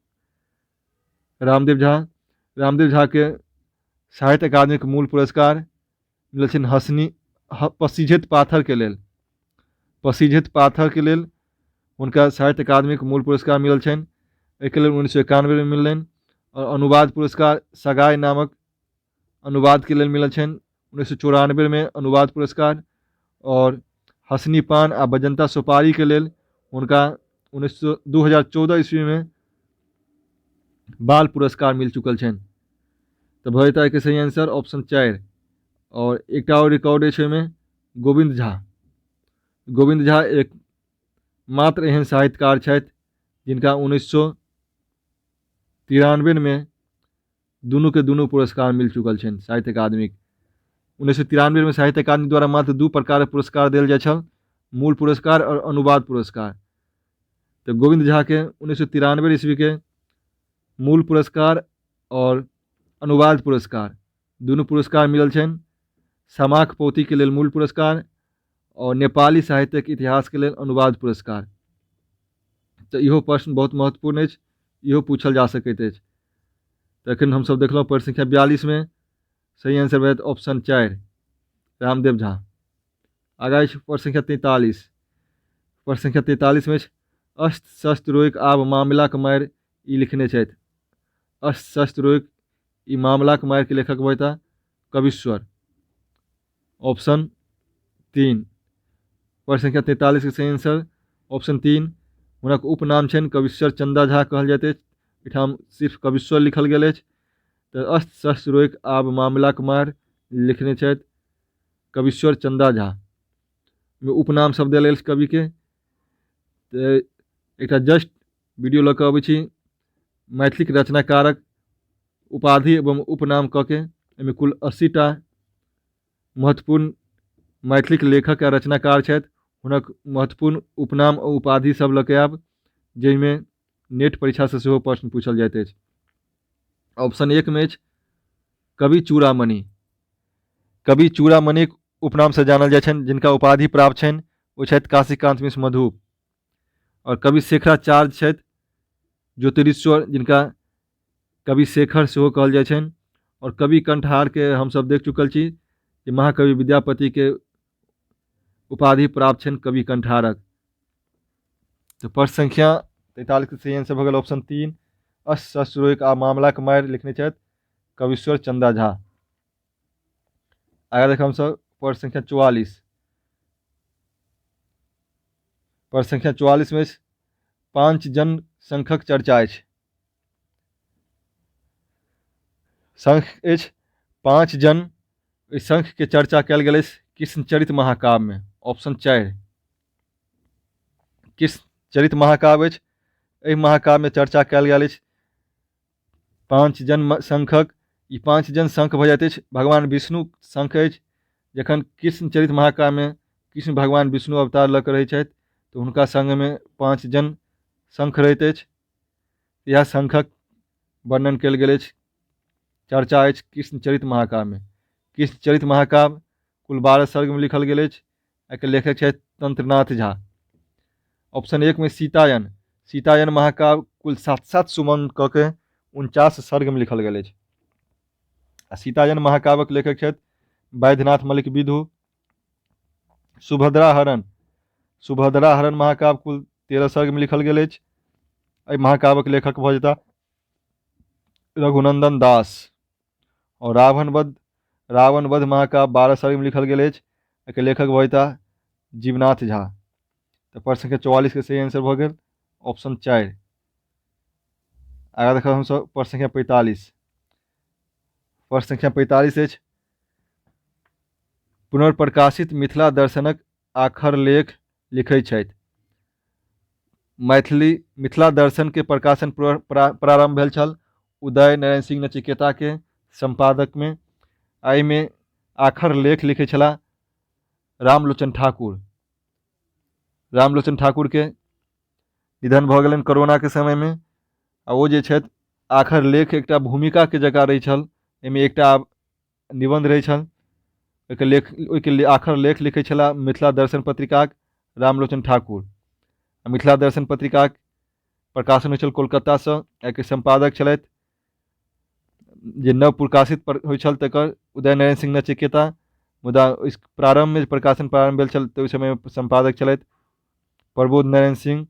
रामदेव झा। रामदेव झा के साहित्य अकादमीक मूल पुरस्कार मिलल छनि हसनी पसीझैत पाथर के लेल। पसीझैत पाथर के लेल हुनका साहित्य अकादमीक मूल पुरस्कार मिलल छनि। एहिके लेल 1991 मे मिललनि। आओर अनुवाद पुरस्कार सगाई नामक अनुवादके लेल मिलल छनि 1994 मे अनुवाद पुरस्कार। आओर हसनी पान आ बजन्ता सोपारीके लेल हुनका 2014 ईस्वीमे बाल पुरस्कार मिल चुकल छनि। तऽ भऽ जेतै एहिके सही आंसर ऑप्शन 4। आओर एकटा आओर रिकॉर्ड अछि ओहिमे गोविन्द झा। गोविन्द झा एक मात्र एहन साहित्यकार छथि जिनका 1993 मे दुनूके दुनू पुरस्कार मिल चुकल छनि साहित्य अकादमीक। 1993 मे साहित्य अकादमी द्वारा मात्र 2 प्रकारक पुरस्कार देल जाइ छल, मूल पुरस्कार आओर अनुवाद पुरस्कार। तऽ गोविन्द झाके 1993 ईस्वीके मूल पुरस्कार आओर अनुवाद पुरस्कार दुनू पुरस्कार मिलल छनि। सामाक पौतीके लेल मूल पुरस्कार आओर नेपाली साहित्यक इतिहासके लेल अनुवाद पुरस्कार। तऽ इहो प्रश्न बहुत महत्वपूर्ण अछि, इहो पूछल जा सकैत अछि। तऽ एखन हमसभ देखलहुँ प्रश्न संख्या 42 मे सही आंसर भऽ जायत ऑप्शन 4 रामदेव झा। आगाँ अछि प्रश्न संख्या 43। प्रश्न संख्या 43 मे अछि अस्त्र शस्त्र रोकि आब मामिलाक मारि ई लिखने छथि। अस्त्र शस्त्र रोकि ई मामिलाक मारिके लेखक भऽ जेताह कवीश्वर, ऑप्शन 3। प्रश्न संख्या 43 के सही आंसर ऑप्शन 3। हुनक उपनाम छनि कवीश्वर चंदा झा कहल जाइत अछि, एहिठाम सिर्फ कवीश्वर लिखल गेल अछि। तऽ अस्त्र शस्त्र रोकि आब मामिलाक मारि लिखने छथि कवीश्वर चंदा झा। उपनाम सब देल गेल कविके। तऽ एकटा जस्ट वीडियो लऽ कऽ अबै छी मैथिलीक रचनाकारक उपाधि एवं उपनाम कऽ के। एहिमे कुल 80 टा महत्वपूर्ण मैथिलीक लेखक आ रचनाकार छथि, हुनक महत्वपूर्ण उपनाम आ उपाधि सब लऽ के आयब, जाहिमे नेट परीक्षासँ सेहो प्रश्न पूछल जाइत अछि। ऑप्शन 1 मे अछि कवि चूड़ामणि। कवि चूड़ामणिक उपनामसँ जानल जाइ छनि जिनका उपाधि प्राप्त छनि ओ छथि काशीकान्त मिश्र मधुप। आओर कवि शेखराचार्य छथि ज्योतिरीश्वर, जिनका कवि शेखर सेहो कहल जाइ छनि। आओर कवि कंठहारके हमसभ देख चुकल छी जे महाकवि विद्यापतिके उपाधि प्राप्त छनि कवि कंठहारक। तऽ प्रश्न संख्या 43 के सही आंसर भऽ गेल ऑप्शन 3 अस्त्र शस्त्र रोकि आ मामलाक मारि लिखने छथि कवीश्वर चंदा झा। आगाँ देखब हमसभ प्रश्न संख्या 44। प्रश्न संख्या 44 मे पाँच जन शंखक चर्चा अछि। शंख अछि पाँच जन। एहि शंखके चर्चा कयल गेल अछि कृष्णचरित महाकाव्यमे, ऑप्शन 4। कृष्णचरित महाकाव्य अछि, एहि महाकाव्यमे चर्चा कयल गेल अछि पाँच जन शंखक। ई पाँच जन शंख भऽ जाइत अछि भगवान विष्णु शंख अछि। जखन कृष्णचरित महाकाव्यमे कृष्ण भगवान विष्णु अवतार लऽ कऽ रहै छथि तऽ हुनका सङ्गमे पाँच जन शंख रहैत अछि। इएह शंखक वर्णन कयल गेल अछि, चर्चा अछि कृष्णचरित महाकाव्यमे। कृष्णचरित महाकाव्य कुल 12 सर्गमे लिखल गेल अछि। एहिके लेखक छथि तंत्रनाथ झा। ऑप्शन 1 मे सीतायन। सीतायन महाकाव्य कुल 7-7 सुमन कऽ के 49 सर्गमे लिखल गेल अछि। आ सीतायन महाकाव्यक लेखक छथि वैद्यनाथ मल्लिक विधु। सुभद्रा हरण। सुभद्रा हरण महाकाव्य कुल 13 सर्गमे लिखल गेल अछि। एहि महाकाव्यक लेखक भऽ जेता रघुनंदन दास। और रावणवध, रावणवध महाकाव्य 12 सर्गमे लिखल गेल अछि। एहिके लेखक भऽ जेता जीवनाथ झा। तऽ प्रश्न संख्या 44 के सही आंसर भऽ गेल ऑप्शन 4। आगाँ देखब हमसभ प्रश्न संख्या 45। प्रश्न संख्या 45 अछि, पुनर्प्रकाशित मिथिला दर्शनक आखर लेख लिखै छथि। मैथिली मिथिला दर्शन के प्रकाशन प्रारंभ भेल छल उदय नारायण सिंह नचिकेता के संपादक में। एहिमे आखर लेख लिखै छलाह रामलोचन ठाकुर। रामलोचन ठाकुर के निधन भऽ गेलनि कोरोनाके समयमे। आ ओ जे छथि आखर लेख एकटा भूमिकाके जकाँ रहै छल, एहिमे एकटा निबन्ध रहै छल, ओहिके लेख ओहिके आखर लेख लिखै छलाह मिथिला दर्शन पत्रिकाक रामलोचन ठाकुर। आ मिथिला दर्शन पत्रिकाक प्रकाशन होइ छल कोलकातासँ। एहिके सम्पादक छलथि जे नव प्रकाशित पर होइ छल तकर उदय नारायण सिंह नचिकेता। मुदा ओहि प्रारम्भमे प्रकाशन प्रारम्भ भेल छल तऽ ओहि समयमे सम्पादक छलथि प्रबोध नारायण सिंह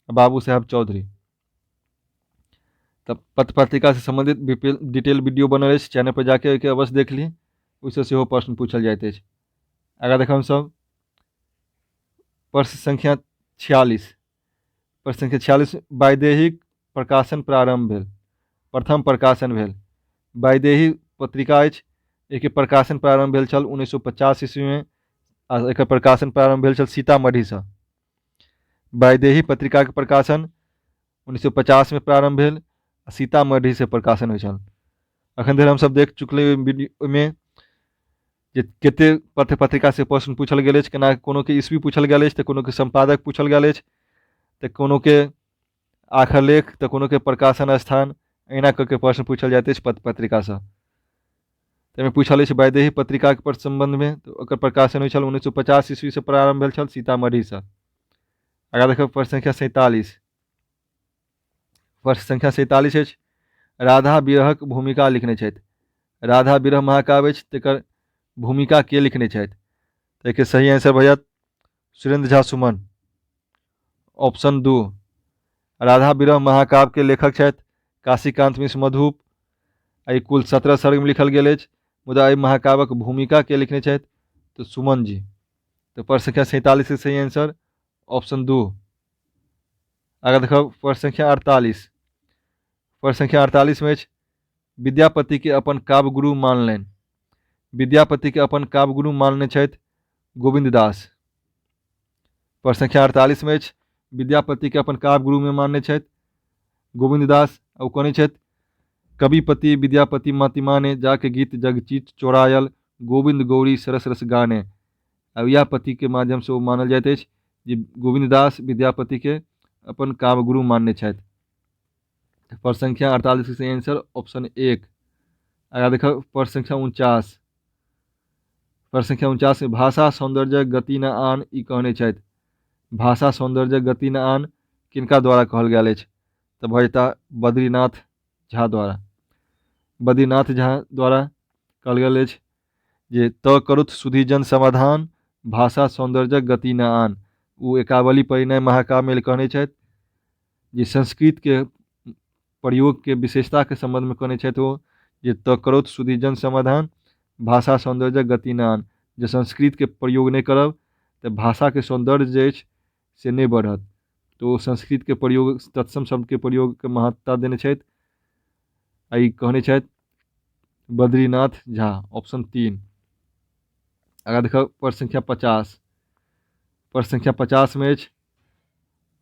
आ बाबू साहेब चौधरी। तऽ पत्र पत्रिकासँ सम्बन्धित डिटेल वीडियो बनल अछि, चैनल पर जाके ओहिके अवश्य देख ली, ओहिसँ सेहो प्रश्न पूछल जाइत अछि। आगाँ देखब हमसभ प्रश्न संख्या 46। प्रश्न संख्या 46, वैदेहीक प्रकाशन प्रारम्भ भेल, प्रथम प्रकाशन भेल। वैदेही पत्रिका अछि, एहिके प्रकाशन प्रारम्भ भेल छल 1950 ईस्वीमे आ एकर प्रकाशन प्रारम्भ भेल छल सीतामढ़ीसँ। वैदेही पत्रिकाके प्रकाशन 1950 मे प्रारम्भ भेल आ सीतामढ़ीसँ प्रकाशन होइ छल। अखन धरि हमसभ देख चुकलियै ओहिमे जे कते पत्र पत्रिकासँ प्रश्न पूछल गेल अछि, केना कोनोके ईस्वी पूछल गेल अछि, तऽ कोनोके सम्पादक पूछल गेल अछि, तऽ कोनोके आखर लेख, तऽ कोनोके प्रकाशन स्थान, एना कऽ के प्रश्न पूछल जाइत अछि पत्र पत्रिकासँ। ताहिमे पूछल अछि वैदेही पत्रिकाके पर सम्बन्धमे, तऽ ओकर प्रकाशन होइ छल 1950 ईस्वीसँ प्रारम्भ भेल छल सीतामढ़ीसँ। आगाँ देखब प्रश्न संख्या 47। प्रश्न संख्या 47 अछि, राधा विरहक भूमिका लिखने छथि। राधा विरह महाकाव्य अछि, तकर भूमिका के लिखने छथि? तऽ एहिके सही आंसर भऽ जायत सुरेंद्र झा सुमन, ऑप्शन 2। राधा विरह महाकाव्य के लेखक छथि काशीकांत मिश्र मधुप। एहि कुल 17 सर्गमे लिखल गेल अछि, मुदा एहि महाकाव्यक भूमिका के लिखने छथि तऽ सुमन जी। तऽ प्रश्न संख्या 47 के सही आंसर ऑप्शन 2। आगाँ देखब प्रश्न संख्या 48। प्रश्न संख्या 48 में अछि, विद्यापति के अपन काव्य गुरु मानलनि। विद्यापति के अपन काव्य गुरु मानने छथि गोविंद दास। प्रश्न संख्या 48 में अछि, विद्यापति के अपन काव्य गुरु में मानने छथि गोविंद दास। ओ कहने छथि कविपति विद्यापति मति माने, जाके गीत जगचीत चोरायल, गोविंद गौरी सरस रस गाने। आ इएह पतिके माध्यमसँ ओ मानल जाइत अछि जे गोविंद दास विद्यापतिके अपन काव्य गुरु मानने छथि। प्रश्न संख्या 48 के आंसर ऑप्शन 1। आगाँ देखब प्रश्न संख्या 49। प्रश्न संख्या 49 में भाषा सौंदर्य गति न आन ई कहने छथि। भाषा सौंदर्य गति न आन किनका द्वारा कहल गेल अछि? तऽ भऽ जेता बद्रीनाथ झा द्वारा। बद्रीनाथ झा द्वारा कहल गेल अछि जे त करुत सुधीजन समाधान, भाषा सौंदर्यक गति न आन। ओ एकावली परिणय महाकाव्य कहने छथि जे संस्कृतके प्रयोगके विशेषताके सम्बन्धमे कहने छथि ओ जे त करोत सुधीजन समाधान, भाषा सौंदर्यक गति न आन। जे संस्कृतके प्रयोग नहि करब तऽ भाषाके सौंदर्य जे अछि से नहि बढ़त। तऽ ओ संस्कृतके प्रयोग तत्सम शब्दके प्रयोगके महत्ता देने छथि आ ई कहने छथि बद्रीनाथ झा, ऑप्शन 3। आगाँ देखब प्रश्न संख्या 50। प्रश्न संख्या 50 मे अछि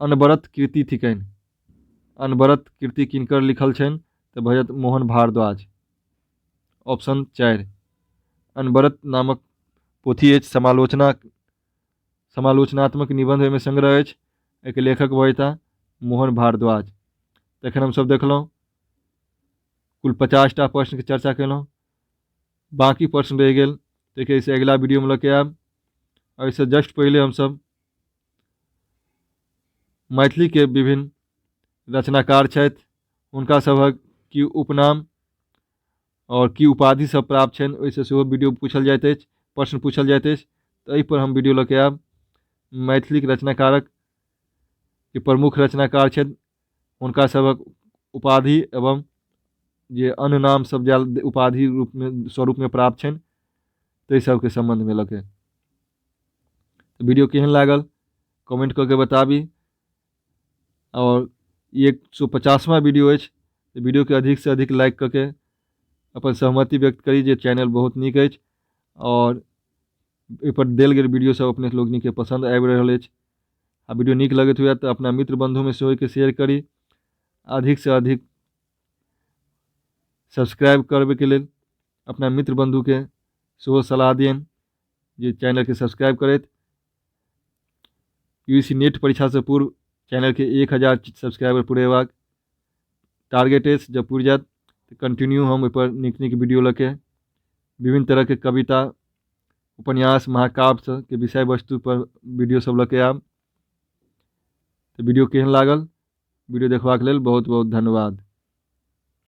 अनवरत कृति थिकनि। अनवरत कृति किनकर लिखल छनि? तऽ भऽ जायत मोहन भारद्वाज, ऑप्शन 4। अनवरत नामक पोथी अछि समालोचनात्मक निबंध ओहिमे संग्रह अछि, एहिके लेखक भऽ जेताह मोहन भारद्वाज। तखन हमसभ देखलहुँ कुल 50टा प्रश्नके चर्चा केलहुँ, बाँकी प्रश्न रहि गेल ताहिके एहिसँ अगिला वीडियोमे लऽ के आयब। एहिसँ जस्ट पहिले हमसभ मैथिलीके विभिन्न रचनाकार छथि हुनका सभक की उपनाम आओर की उपाधि सब प्राप्त छनि ओहिसँ सेहो वीडियो पूछल जाइत अछि, प्रश्न पूछल जाइत अछि, तऽ एहिपर हम वीडियो लऽ के आयब। मैथिलीक रचनाकारक जे प्रमुख रचनाकार छथि हुनका सभक उपाधि एवं जे अन्य नाम सब जे उपाधि रूपमे स्वरूपमे प्राप्त छनि ताहि सबके सम्बन्धमे लऽ के। वीडियो केहन लागल कमेंट कऽ के बताबी। आओर ई 150वां वीडियो अछि, तऽ वीडियोके अधिकसँ अधिक लाइक कऽ के अपन सहमति व्यक्त करी जे चैनल बहुत नीक अछि आओर एहिपर देल गेल वीडियो सब अपने लोकनिके पसन्द आबि रहल अछि। आ वीडियो नीक लगैत हुए तऽ अपना मित्र बन्धुमे सेहो एहिके शेयर करी। अधिकसँ अधिक सब्सक्राइब करबैके लेल अपना मित्र बन्धुके सेहो सलाह दियनि जे चैनलके सब्सक्राइब करथि। यू सी नेट परीक्षासँ पूर्व चैनलके 1000 सब्सक्राइबर पुरेबाक टारगेट अछि। जब पुरि जायत तऽ कंटिन्यू हम ओहिपर नीक नीक वीडियो लऽ के विभिन्न तरहके कविता, उपन्यास, महाकाव्य सबके विषय वस्तु पर वीडियो सब लऽ के आयब। तऽ वीडियो केहन लागल? वीडियो देखबाक लेल बहुत बहुत धन्यवाद।